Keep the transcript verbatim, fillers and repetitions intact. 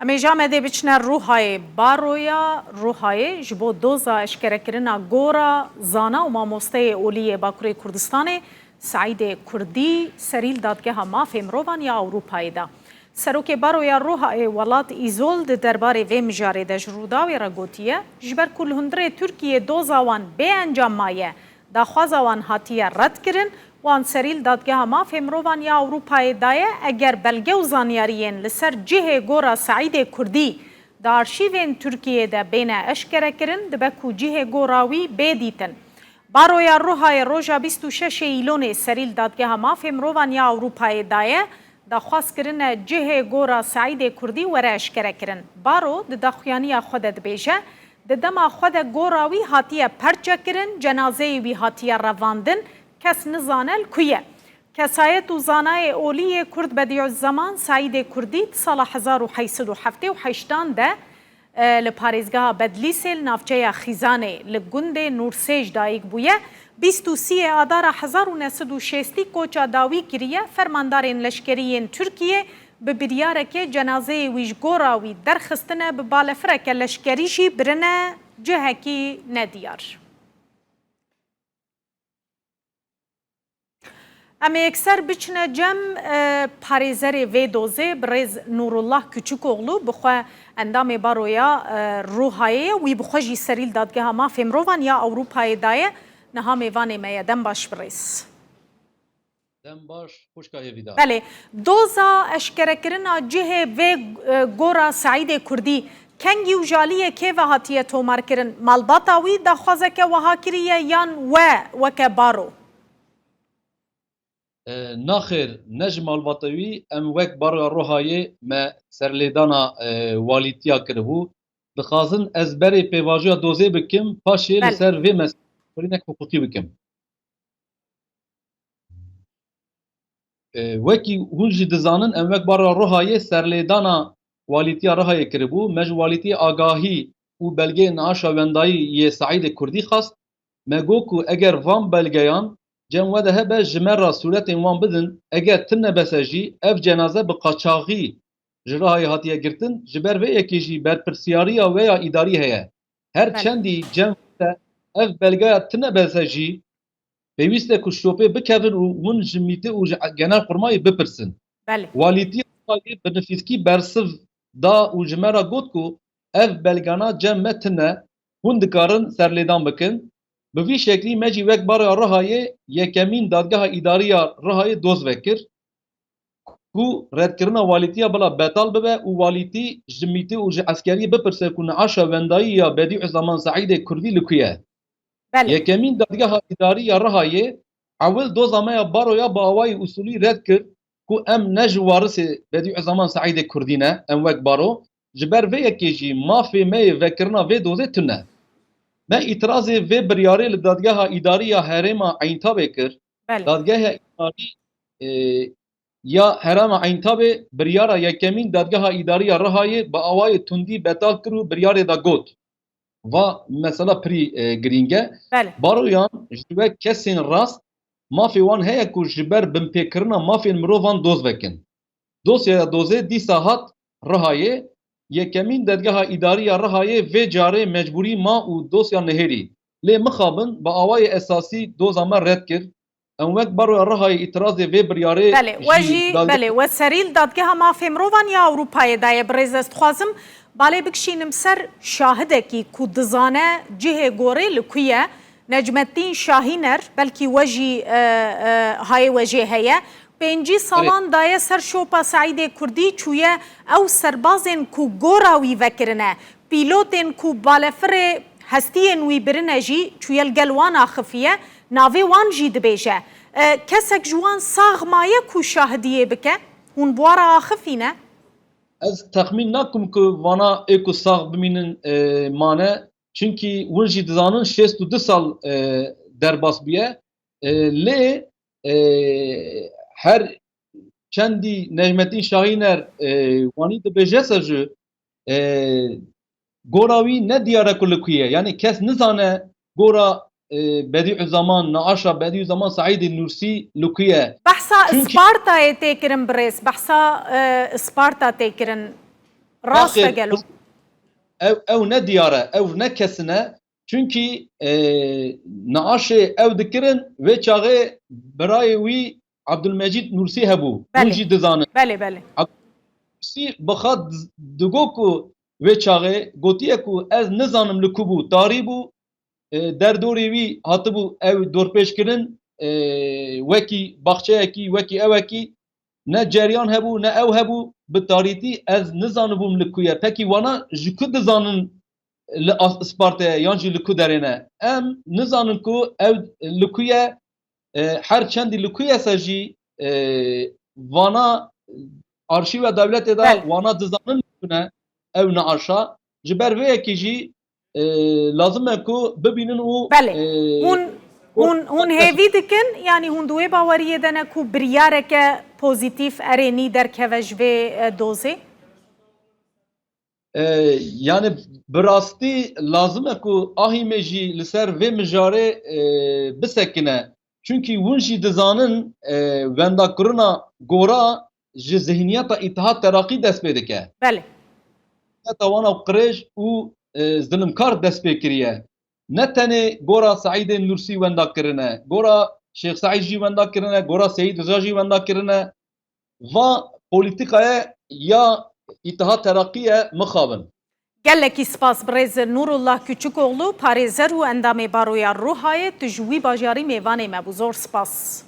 Em ê ji Amedê biçine Rûhayê. Baroya Rûhayê ji bo doza eşkerekirina gora zana û mamosteyê olî yê Bakurê Kurdistanê Seîdê Kurdî serî li Dadgeha Mafê Mirovan ya Ewropayê da. Serokê Baroya Rûhayê Welat Îzol di derbarê vê mijarê de ji Rûdawê re gotiye, ji ber ku li hundirê Tirkiyê doza wan bê encam maye, daxwaza wan hatiye redkirin, wan serî li Dadgeha Mafê Mirovan ya Ewropayê daye, eger belge û zanyariyên li ser cihê gora Seîdê Kurdî di arşîvên Tirkiyê de bêne eşkerekirin, dibe ku cihê gora wî bê dîtin. Baroya Rûhayê roja bîst û şeş ê Îlonê serî li Dadgeha Mafê Mirovan ya Ewropayê daye, daxwaz kirine cihê gora Seîdê Kurdî were eşkerekirin. Baro di daxuyaniya xwe de dibêje, di dema xwe de gora wî hatiye perçekirin, cenazeyê wî hatiye revandin, kes nizane li ku ye. Kesayet û zanayê olî yê Kurd Bedîuzzeman Seîdê Kurdî di sala hezar û heyt sed û heftê û heştan de, e, li parêzgeha Bedlîsê li navçeya Xîzanê li gundê Nûrsêj dayik bûye. Bîst û sê Adara hezar û neh sed û şêstî koça dawî kiriye. Fermandarên leşkerî yên Tirkiyê bi biryarekê cenazeyê wî ji gora wî derxistine, bi balefireke leşkerî jî birine cihekî nediyar. Em ê yekser biçine cem, e, parêzerê vê dozê, birêz Nûrullah Küçükoglu, bi xwe endamê Baroya, e, Rûhayê ye, wî bi xwe jî serî li Dadgeha Mafê Mirovan ya Ewropayê daye. Niha mêvanê me ye. Dem baş birêz. Dem baş, xwişka Hêvîdar. Belê, doza eşkerekirina cihê vê, e, gora Seîdê Kurdî kengî û ji aliyê kê ve hatiye tomarkirin? Malbata wî daxwazeke wiha kiriye yan we weke baro? E, naxêr, ne ji malbata wî, em wek Baroya Rûhayê me serlêdana, e, walîtiya kiribû. Dixwazin ez berê pêvajoya dozê bikim, paşê li Belê. ser vê meselê birînek hiqûqî bikim. E, wekî hûn jî dizanin, em wek Baroya Rûhayê serlêdana walîtiya Rihayê kiribû. Me ji walîtiyê agahî û belgeyên naaşa wendayî yê Seîdê Kurdî xwest. Me got ku eger van belgeyan cem we de hebe, ji me re sûretên wan bidin. Eger tune bese jî, ev cenaze bi qaçaxî ji Rihayê hatiye girtin. Ji ber vê yekê jî berpirsiyariya we ya îdarî heye. Her Belê. çendî cem we de ev belgeya tune bese jî, pêwîst e ku şopê bikevin û hûn ji Mîtê û ji Genelkurmayê bipirsin. Belê. Walîtiya Rihayê bi nifîskî bersiv da û ji me re got ku ev belgana cem me tune, hûn dikarin serlêdan bikin. Bi vî şeklî me jî wek Baroya Rihayê yekemîn Dadgeha Îdarî ya Rihayê doz vekir ku redkirina walîtiya bila betal bibe û walîtî ji Mîtê û ji eskeriyê bipirse ku naaşa wendayî ya Bedîuzzeman Seîdê Kurdî li ku ye. Belê. Yekemîn Dadgeha Îdarî ya Rihayê ewil doza me ya Baroya bi awayî usulî red kir ku em ne ji warisê Bedîuzzeman Seîdê Kurdî ne, em wek Baro, ji ber vê yekê jî mafê me yê vekirina vê dozê tune. Me îtirazê vê biryarê li Dadgeha Îdarî ya Herêma Eyntabê kir. Belê. Dadgeha Îdarî, e, ya Herêma Eyntabê biryara yekemîn Dadgeha Îdarî ya Rihayê bi awayê tundî betal kir û biryarê de got, va mesela pirî, e, girîng e. Belê. Baroyan ji we kesên rast mafê wan heye ku ji ber binpêkirina mafên mirovan doz vekin. Dosyaya dozê dîsa hat Rihayê, yekemîn Dadgeha Îdarî ya Rihayê vê carê mecbûrî ma û dosya nihêrî. Lê mixabin bi awayê esasî doza me red kir. Em wek Baroya Rihayê îtirazê vê biryarê Belê, we jî jî, dadge- belê, we serî li Dadgeha Mafê Mirovan ya Ewropayê daye. Birêz, ez dixwazim balê bikişînim ser şahidekî ku dizane cihê gorê li ku ye. Necmettîn Şahîner, belkî we jî, e, e, hayê we jê heye. Pêncî salan daye ser şopa Seîdê Kurdî çûye ew serbazên ku gora wî vekirine, pîlotên ku balefirê hestiyên wî birine jî çûye li gel wan axifiye, navê wan jî dibêje. E, kesek ji wan sax maye ku şahidiyê bike? Hûn bi wa re axifîne? Ez texmîn nakim ku vana ê ku sax bimînin, e, mane. Çimkî hûn jî dizanin şêst û du sal, e, derbas bûye. E, lê, e, her çendî Necmettin Şahîner, e, wanî dibêje se jî, e, gora wî ne diyar e ku li ku ye. Yanî kes nizane gora, e, Bedîuzzeman, naaşa Bedîuzzeman Seîdê Nûrsî li ku ye. Behsa Çimkî Ispartayê tê kirin birêz. Behsa, e, Isparta tê kirin. Rast e gelo. Ew, ew ne diyar e, ew ne kesin e. Çunkî, e, niaşê ew dikirin, vê çaxê birayê wî Abdulmecîd Nûrsî hebû. Hûn jî dizanin. Belê, belê. Abdulmecîd Nûrsî bi xwe diz-, digo ku vê çaxê gotiye ku ez nizanim li ku bû, tarî bû, e, derdorê wî hatibû ew dorpêçkirin, e, wekî baxçeyekî, wekî ewekî, ne ceryan hebû, ne ew hebû, bi tarîtî ez nizanibûm li ku ye. Pekî wana ji ku dizanin li As-, Ispartê ye yan jî li ku derê ne? Em nizanin ku ew li ku ye, e, her çendî li ku ye se jî, e, vana arşîva dewletê de wana dizanin li ku ne, ew niaşa. Ji ber vê yekê jî e, lazim e ku bibînin û, Belê. e, Hûn, hûn, hûn hêvî dikin, yanî hûn di wê baweriyê de ne ku biryareke pozîtîf erênî derkeve ji vê, e, dozê? E, yani bi rastî lazim e ku ahî me jî li ser vê mijarê, e, bisekine. Çunkî hûn jî dizanin, e, wendakirina gora ji zihniyeta Îtihad Teraqî dest pê dike. Belê. Zihniyeta wana qirêj û, e, zilimkar dest pê kiriye. Ne tenê gora Seîdê Nûrsî wenda kirine, gora Şêx Seîd jî wenda kirine, gora Seyîd Riza jî wenda kirine. Va polîtîkaya ya Îtihad Teraqî ye, mixabin. Gelekî spas birêz Nûrullah Küçükoglu, parêzer û endamê Baroya Ruhayê, tu ji wî bajarî mêvanê me bû. Zor spas.